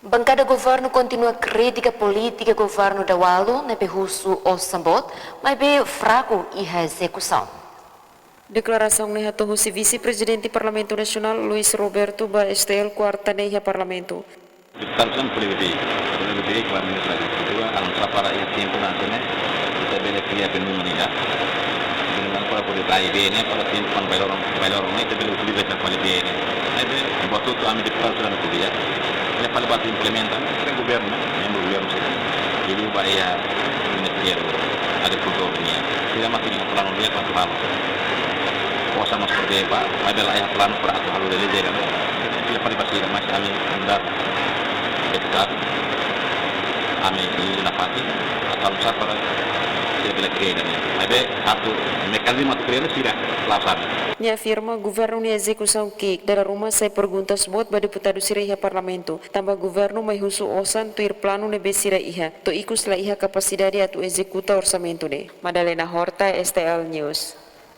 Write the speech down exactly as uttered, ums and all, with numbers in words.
Bankada governu kontinua kritika polítika governu daualu ne'ebé husu osan boot, maibé fraku iha ezekusaun. Deklarasaun ne'e hato'o husi Vise-Prezidente Parlamentu Nasionál, Luis Roberto, ba S T L, kuarta ne'e iha Parlamentu. Deputadu sempre lebih baik, lebih baik ba Ministra Agrikultura, alun sapara iha tempu nasionál, ita bele kria bendungan ida. Bendungan para poder rai bee ne'e, para tempu kuandu bai loron, bai loron ne'e, ita bele utiliza ikan fali bee ne'e. Ne'ebé, buat hotu ami deputadu sira ne'e ko'alia. Iha fali ba atu implementa, ne'e governu, membru governu sira. Liuliu ba iha Ministériu Agrikultura nian. Sira mós iha planu di'ak atu halo. Osan mós perde ba, maibé la iha planu para atu halo realiza ne'e. Iha fali ba sira, mas ami nu'udar deputadu, ami iha nafatin, atu alun sapara sira bele kria ida-ne'e. Maibé atu mekanizmu atu kria ne'e sira, la'ós ami. Nia afirma governu nia ezekusaun ki'ik, dala ruma sai perguntas boot ba deputadu sira iha Parlamentu, tanba governu mai husu osan tuir planu ne'ebé sira iha, to'o ikus la iha kapasidade atu ezekuta orsamentu ne'e. Madalena Horta, S T L News.